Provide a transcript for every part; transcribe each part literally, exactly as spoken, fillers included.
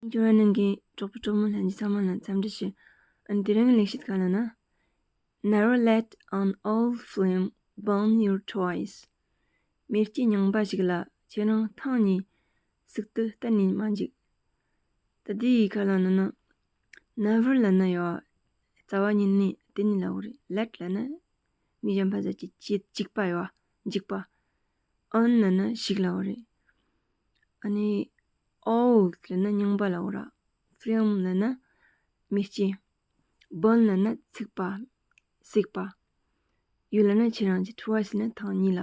སྦྱོར་བ་གནང་མཁན་གྲོགས་པོ་གྲོགས་མོ་ལྷན་རྒྱས་ཚང་མ་ལ་འཚམས་འདྲི་ཞུ། ཨ་ནི་དེ་རིང་གི་ལེགས་བཤད་ག་ལ་ན། Never let an old flame burn your toys. མེ་ལྕེ་རྙིང་པ་ཞིག་ལ་ཁྱེད་རང་ཐེངས་གཉིས་ཟུག་ཏུ་གཏན་ནས་མ་འཇུག་ད་དེའི་ག་ལ་ན་ན། Never ལ་ན་ཡོད། རྩ་བ་ཉིད་ནས་དེ་ནི་ལ་འོ་རེད། Let ལ་ན་མི་གཞན་པ་ཟེར་གྱི་ཅི་འཇིག་པ་ཡོད། འཇིག་པ། An ལ་ན་ཞིག་ལ་འོ་རེད། ཨ་ནི་old ལ་ན་རྙིང་པ་ལ་འོ་ར། Flame ལ་ན་མེ་ལྕེ། Burn ལ་ན་ཚིག་པ། སྲེག་པ། You ལ་ན་ཁྱེད་རང་གི། Twice ལ་ན་ཐེངས་གཉིས་ལ།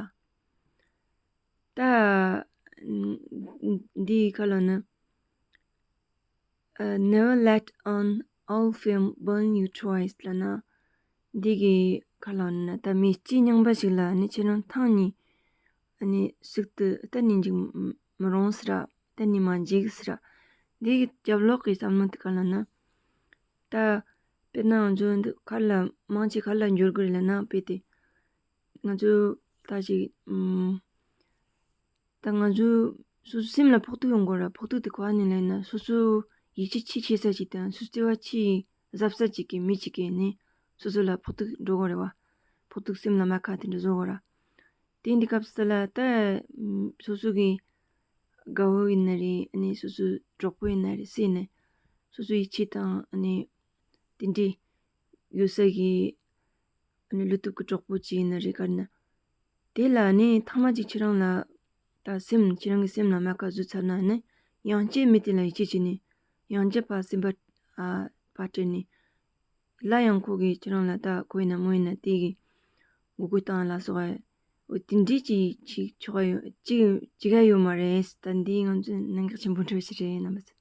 ད་འདི་ག་ལ་ན། Never let an old flame burn you twice ལ་ན། འདི་གི་ག་ལ་ན་ད་མེ་ལྕེ་རྙིང་པ་ཞིག་ལ་ནི་ཁྱེད་རང་ཐེངས་གཉིས་ཨ་ནི་ཟུག་ཏུ་གཏན་ནས་འཇུག་མི་རུང་ཟེར་ར། གཏན་ནས་མ་འཇུག་ཟེར་ར། འདི་གི་རྒྱབ་ལོགས་ཀྱི་བསམ་བློ་དེ་ག་ལ་ན། ད་དཔེར་ན་ང་ཚོ་འདི་ག་ལ་མང་ཆེ་ག་ལ་འགྱུར་དགོས་རེད་ལ་ན། དཔེ་དེ་ང་ཚོ་ད་ཅིག་ཨུམ། ད་ང་ཚོ་སོ་སོ་སེམས་ལ་ཕོག་ཐུག་ཡོང་དགོས་ར། ཕོག་ཐུག་དེ་ག་ནས་ལེན་ན། སོ་སོ་ཡིད་ཆེས་ཆེ་ཆེ་ས་ཅིག་དང་སོ་སོ་བརྩེ་བ་ཆེ་གཟབ་ས་ཅིག་གི་མི་ཅིག་གིས་ནི་སོ་སོ་ལ་ཕོག་ཐུག་འགྲོ་དགོས་རེད་བ། ཕོག་ཐུག་སེམས་ལ་མ་ཁ་དེ་འདྲ་བཟོ་དགོས་ར། དེ་འདི་སྐབས་སུ་ལ་ད་ཨུམ། སོ་སོ་གི་དགའ་བོ་ཡིན་ན་རེད། ཨ་ནི་སོ་སོ་གྲོགས་པོ་ཡིན་ན་རེད། སུ་ཡིན་ནའི་སོ་སོ་ཡིད་ཆེས་དང་ཨ་ནི་དེ་འདྲའི་ཡོད་ས་གི་ཨ་ནི་བློ་སྟོབས་ཀྱི་གྲོགས་པོ་ཅིག་ཡིན་ན་རེད། ག་རེ་ན། དེ་ལ་ནི་ཐེངས་མ་གཅིག་ཁྱེད་རང་ལ་ད་སེམས་ཁྱེད་རང་གི་སེམས་ལ་མ་ཁ་བཟོས་ཚར་ན་ནི་ཡང་བསྐྱར་མི་དེ་ལ་ཡིད་ཆེས་བྱས་ནས་ཡང་བསྐྱར་ཕར་སེམས་པ་ཨ་ཕར་སྤྲད་ནས་སླར་ཡང་ཁོ་གིས་ཁྱེད་རང་ལ་ད་ཁོ་ཡིན་ན་མོ་ཡིན་ན་དེ་གི་མགོ་སྐོར་བཏང་ལ་སོགས་ཨ། འོ་དེ་འདྲའི་ཅིག་ཅིག་ཆོག་ག་ཡོད་ཅིག་ཅིག་ག་ཡོད་མ་རེད། ད་འདི་ང་ཚོའི་གནད་འགག་ཆེན་པོ་འདྲ་ཞིག་རེད། རྣམ་པ་ཚོ།